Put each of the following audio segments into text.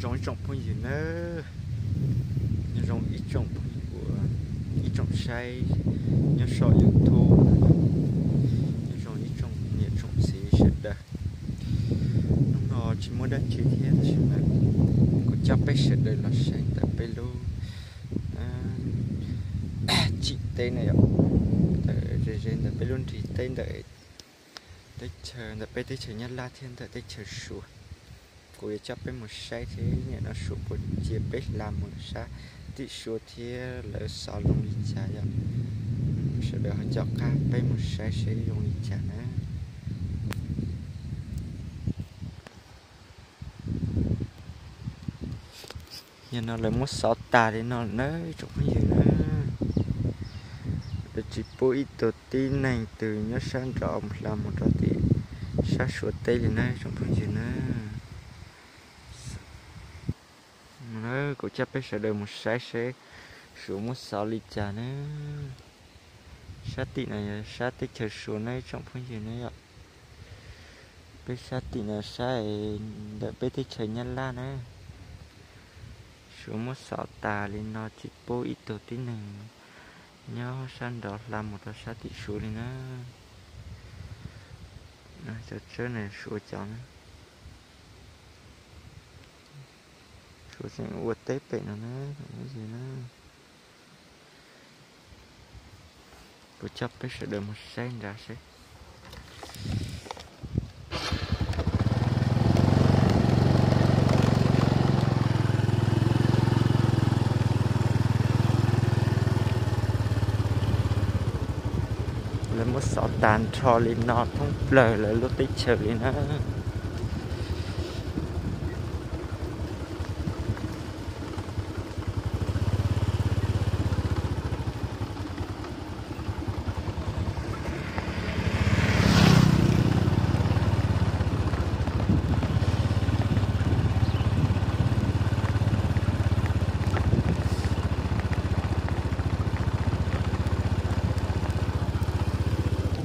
Zoo ib tsoom phooj ywg nawb, nyob zoo ib tsoom phooj ywg, ib tsoom saib nyob saum YouTube, nyob zoo ib tsoom niam tsoom txiv sawv daws. Hnub no tsis muaj dab tsi thiab tab sis mas kuv coj peb sawv daws los saib ntawm peb lub tsim teb na yom, ntawm ze ze ntawm peb lub nrig teb ntawm teb chaws, ntawm peb teb chaws Nyab Laj thiab ntawm teb chaws Suav. Kuv yuav coj peb mus saib seb nim no Suav puas cia peb hla mus sab tim Suav thiab lawv xov zoo li cas yom. Sawv daws ho coj qab peb mus saib seb zoo li cas na. Yog no lawv muab xov tas li no lawm na tsoom phooj ywg na. Lawv tsis pub ib tug tib neeg twg nyob sab nraud hla mus rau tim sab Suav teb li na tsoom phooj ywg na. Kuv coj peb sawv daws mus saib seb Suav muab xov li cas na. Sab tim no yog sab teb chaws Suav na tsoom phooj ywg na yom. Peb sab tim no sab ntawm peb teb chaws Nyab Laj na. Suav muab xov tas li no tsis pub ib tug tib neeg nyob sab nraud hla mus rau sab tim Suav li na. Cov tsawb no Suav cov na. Suav tseem ua teb pem no na. Kuv coj peb sawv daws mus saib nrad seb. Lawv muab xov tag nrho li no thoob plaws lawv lub teb chaws li na.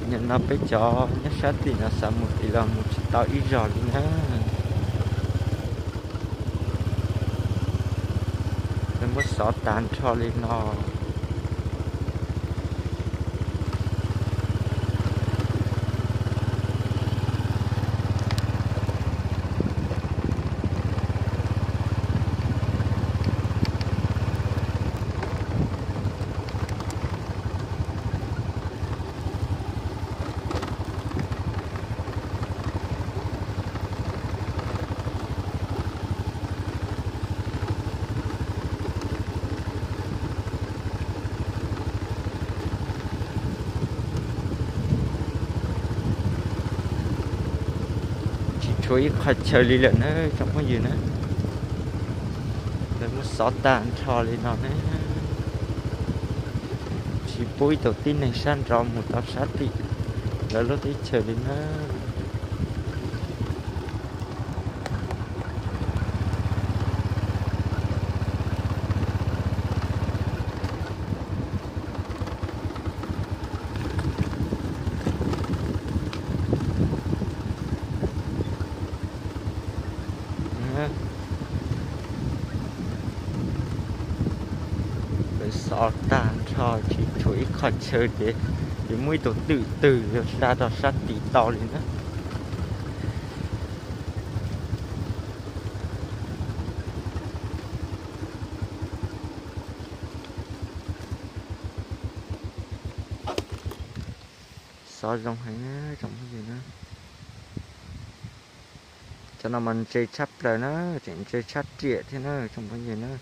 Nim no peb cov nyob sab tim no xav mus tim los mus tsis tau ib zaug li na. Lawv muab xov tag nrho li no. Tsis tshuav ib qho chaw li lawm na tsoom phooj ywg na. Lawv muab xov tag nrho li no ne. Tsis pub ib tug tib neeg sab nraud mus tau sab tim lawv lub teb chaws li na. Lawv xov tag nrho tsis tshuav ib qho chaw ces yuav muaj ib tug twm twg yuav hla rau sab tim tau li na. Xov zoo heev na tsoom phooj ywg na. Cov no mas ntse tshaj plaws na, tseem ntse tshaj riam thiab na tsoom phooj ywg na.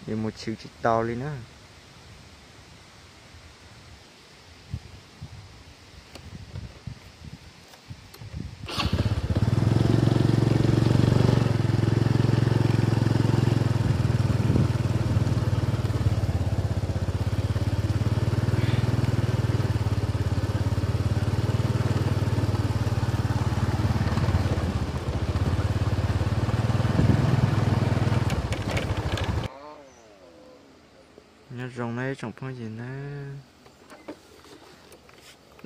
Yuav mus chwv tsis tau li na. Nyob zoo na ib tsoom phooj ywg na.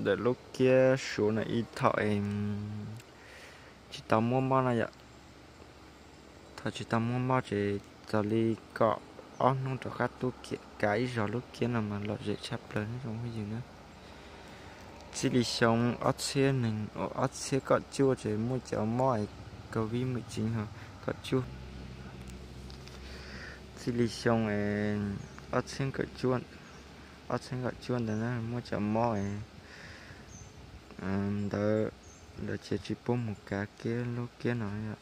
Ntawm lub kiab Suav no ib thaum es tsis tau muaj mob no yom. Thaum tsis tau muaj mob ces txog li kaum ob hnub rov qab tuaj kav ib zaug lub kiab no mas lom zem tshaj plaws nawb tsoom phooj ywg na. Txij li xyoo ob txhiab nees, ob txhiab kaum cuaj ces muaj cov mob covid mười chín ho kaum cuaj. Txij li xyoo ob txhiab, ob txhiab kaum cuaj ntawd na muaj cov mob ntawd, lawv cia tsis pub mus kav kiab lub kiab no yom.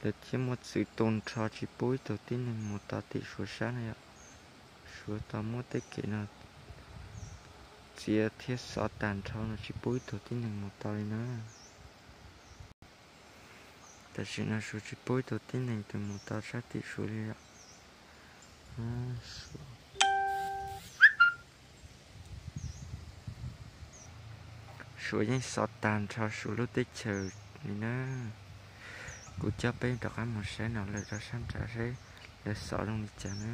Lawv thiaj muaj txwv tu nrho tsis pub ib tug tib neeg mus tau tim Suav sab no yom. Suav tau muab tej kev no txiav thiab xov tag nrho no tsis pub ib tug tib neeg mus tau li na. Tam sim no Suav tsis pub ib tug tib neeg twg mus tau sab tim Suav li yom. Suav yeej xov tag nrho Suav lub teb chaws li na. Kuv coj peb rov qab mus saib no lawm rau sab nrad seb lawv xov zoo li cas na.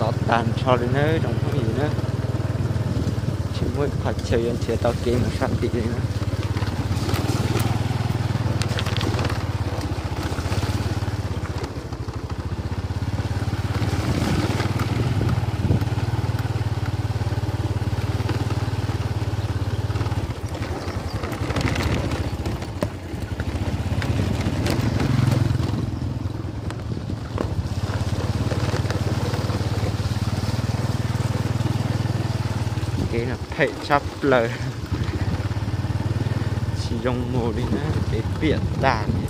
Xov tag nrho li nawb tsoom phooj ywg na. Tsis muaj ib qho chaw yuav nrhiav tau kev mus sab tid li na. Kev no phem tshaj plaws, tsis zoo mus li na, kev piam tag li.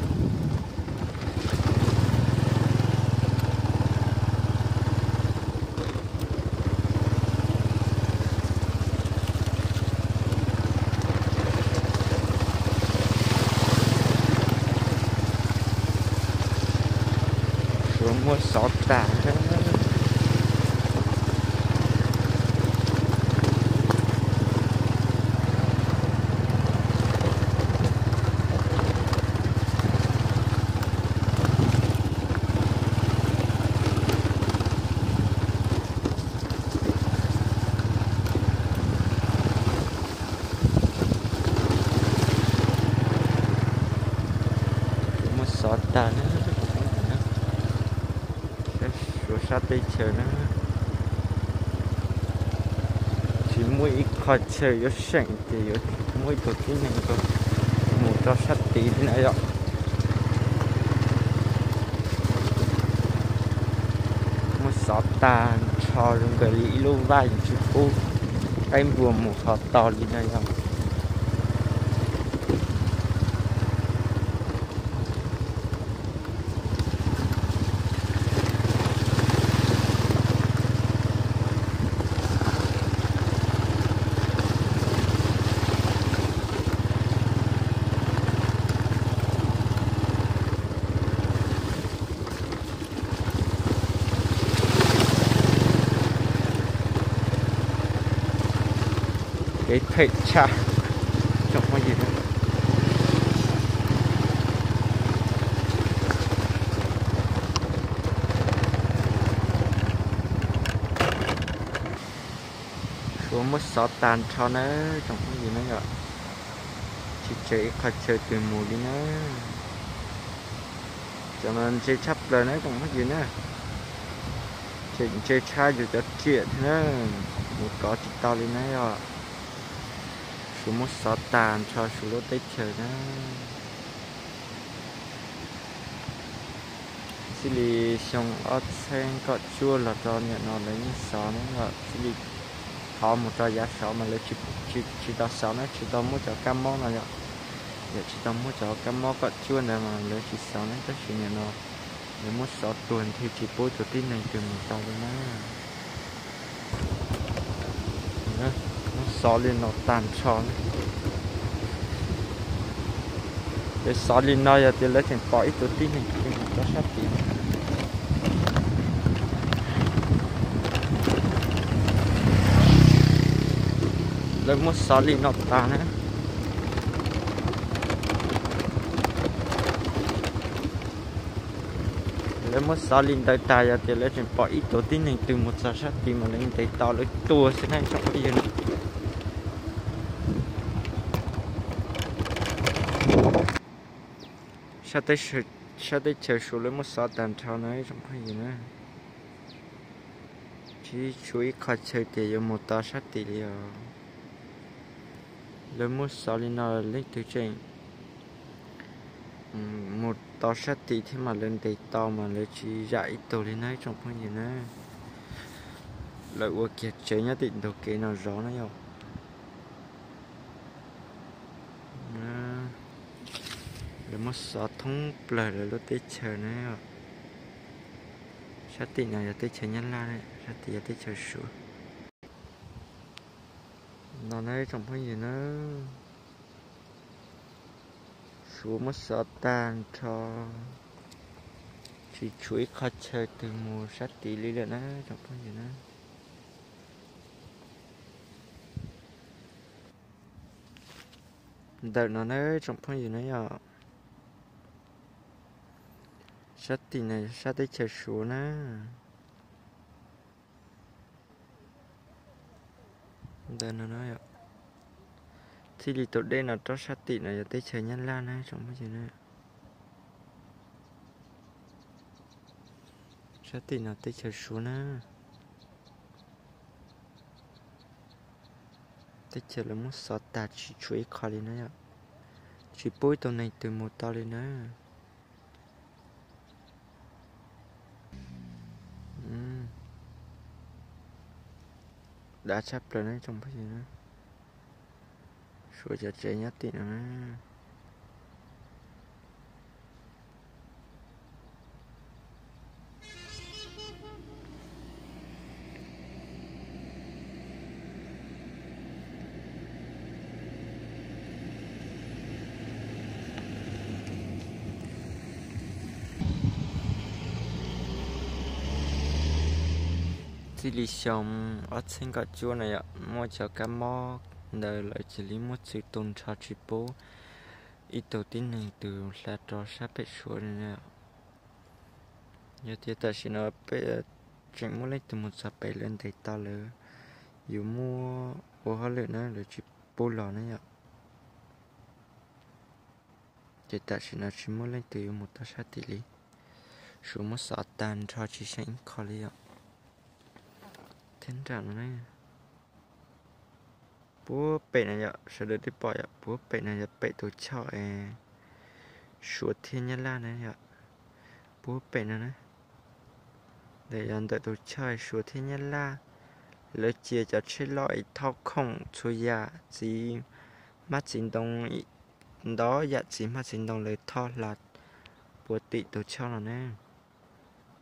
Suav muab xov tag. Muab xov tag na, Suav sab teb chaws na. Tsis muaj ib qho chaw yuav seem ces yuav muaj ib tug tib neeg mus rau sab tid li na yom. Muab xov tag nrho zoo nkaus li ib lub vaj tsis pub qaib npua mus ho tau li na yom. Kev phem tshaj. Suav muab xov tag nrho na tsoom phooj ywg na yom. Tsis tseg ib qho chaw twg mus li na. Cov no ntse tshaj plaws na tsoom phooj ywg na. Tseem ntse tshaj yus cov riam thiab na, mus kov tsis tau li na yom. Suav muab xov tag nrho Suav lub teb chaws na. Txij li xyoo ob txhiab kaum cuaj los rau nim no lawv yeej xov na yom. Txij li thov mus rau yav saud mas lawv tsis tau xov na, tsis tau muab cov kab mob no yom. Yog tsis tau muab cov kab mob kaum cuaj ntawd mas lawv tsis xov na, tab sis nim no lawv muab xov tuag nthi tsis pub tus tib neeg twg mus tau li na. Muab xov li no tag nrho na. Lawv xov li no yog tias lawv tseem pom ib tug tib neeg twg mus rau sab tid. Lawv muab xov li no tas na. Lawv muab xov li ntawd tas yog tias lawv tseem pom ib tug tib neeg twg mus txog sab tid mas lawv ntes tau lawv tua xwb na tsoom phooj ywg. Sab teb chaws Suav lawv muab xov tag nrho na tsoom phooj ywg na. Tsis tshuav ib qho chaw tias yuav mus tau sab tid li os. Lawv muab xov li no leej twg tseem mus tau sab tid thiab mas lawv ntes tau mas lawv tsis zam ib tug li na tsoom phooj ywg na. Lawv ua kiag tsev nyob tim ntug kev no zov na yom. Lawv muab xov thoob plaws lawv lub teb chaws na. Sab tim no yog teb chaws Nyab Laj, sab tim yog teb chaws Suav. No na tsoom phooj ywg na, Suav muab xov tag nrho, tsis tshuav ib qho chaw twg mus sab tid li lawm na tsoom phooj ywg na. Ntawm no na tsoom phooj ywg na yom, sab tim no sab teb chaws Suav na. Ntawm no, thiaj li tus dej no rau sab tim no yog teb chaws Nyab Laj na tsoom phooj ywg na. Sab tim no teb chaws Suav na. Teb chaws lawv muab xov tag tsis tshuav ib qho li na yom. Tsis pub ib tug neeg twg mus tau li na. Dav tshaj plaws na tsoom phooj ywg na. Suav cov tsev nyob tim no na. Txij li xyoo ob txhiab kaum cuaj no yom, muaj cov kab mob ntawd lawv cia li muab txwv tu nrho tsis pub ib tug tib neeg twg hla rau sab pem Suav li na. Yog tias tam sim no peb tseem muaj leej twg mus txog pem lawv ntes tau lawv yuav muab ua hauj lwm na, lawv tsis pub los na yom. Ces tam sim no tsis muaj leej twg yuav mus tau sab tid li. Suav muab xov tag nrho tsis seem ib qho li yom. Thiab nram no puag pem no yom, sawv daws twb pom yom, puag pem no yog pem tus choj es Suav thiab Nyab Laj na yom. Puag pem no na, ntawm yog ntawm tus choj es Suav thiab Nyab Laj, lawv cia cov tsheb loj es thauj khoom txhua yam txiv hmab txiv ntoo, ntau yam txiv hmab txiv ntoo lawv thauj hla puag tim tus choj no na.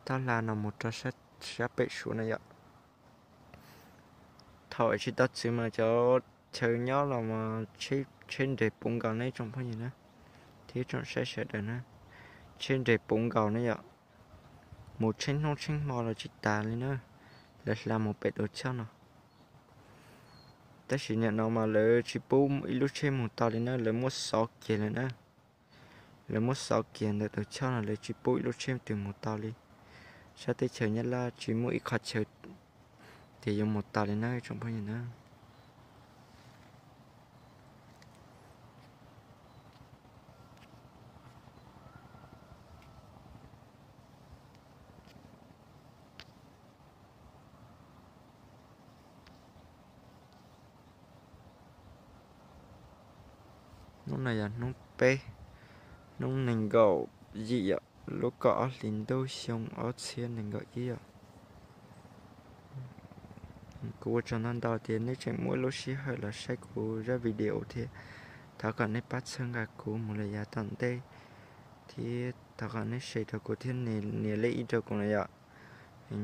Thauj hla no mus rau sab pem Suav na yom. Thaum tsis tau txwv mas cov chaw nyob los mas tsheb nres puv nkaus ne tsoom phooj ywg na, thiab tsoom saib sawv daws na. Tsheb nres puv nkaus ne yom, mus tsheej hnub tsheej hmo los tsis tas li na, lawv hla mus pem tus choj no. Tab sis nim no mas lawv tsis pub ib lub tsheb mus tau li na, lawv muab xov kiag lawm na. Lawv muab xov kiag ntawm tus choj no, lawv tsis pub ib lub tsheb twg mus tau li. Sab teb chaws Nyab Laj tsis muaj ib qho chaw tias yuav mus tau li na tsoom phooj ywg na. Hnub no yog hnub peb, hnub nees nkaum yim yom, lub kaum ob hlis ntuj xyoo ob txhiab nees nkaum ib yom. Kuv ua tsaug ntau ntau tias nej tseem muaj lub sij hawm los saib kuv zaj video thiab thov kom nej pab txhawb nqa kuv mus lawm yav tom ntej, thiab thov kom nej share rau kuv thiab nias like ib rau kuv na yom.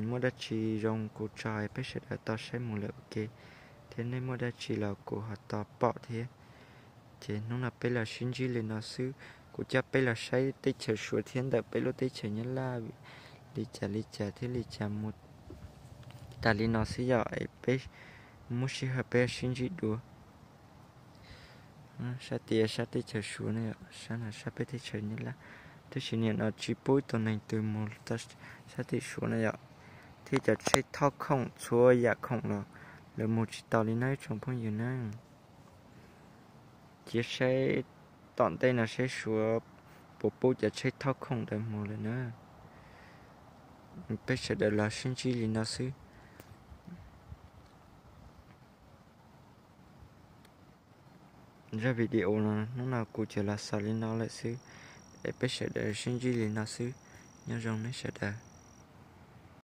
Muaj dab tsi zoo kuv tso peb sawv daws tau saib mus lawm ua ke, thiab nej muaj dab tsi los kuv ho tau pom thiab. Ces hnub no peb los sib ntsib li no xwb, Kuv coj peb los saib teb chaws Suav thiab ntawm peb lub teb chaws Nyab Laj li cas li cas thiab li cas mus tas li no xwb yom. Es peb muab sij hawm peb sib ntsib dua. Sab tid sab teb chaws Suav no yom, sab no sab peb teb chaws Nyab Laj. Tab sis nim no tsis pub ib tug neeg twg mus sab tim Suav no yom. Thiab cov tsheb thauj khoom txhua yam khoom los lawv mus tsis tau li no ib tsoom phooj ywg na. Cia saib tom ntej no saib Suav puas pub cov tsheb thauj khoom ntawd mus lawm na. Peb sawv daws los sib ntsib li no xwb. Zaj video no hnub no kuv cov los xaus li no lawm xwb. Es peb sawv daws sib ntsib li no xwb. Nyob zoo nej sawv daws.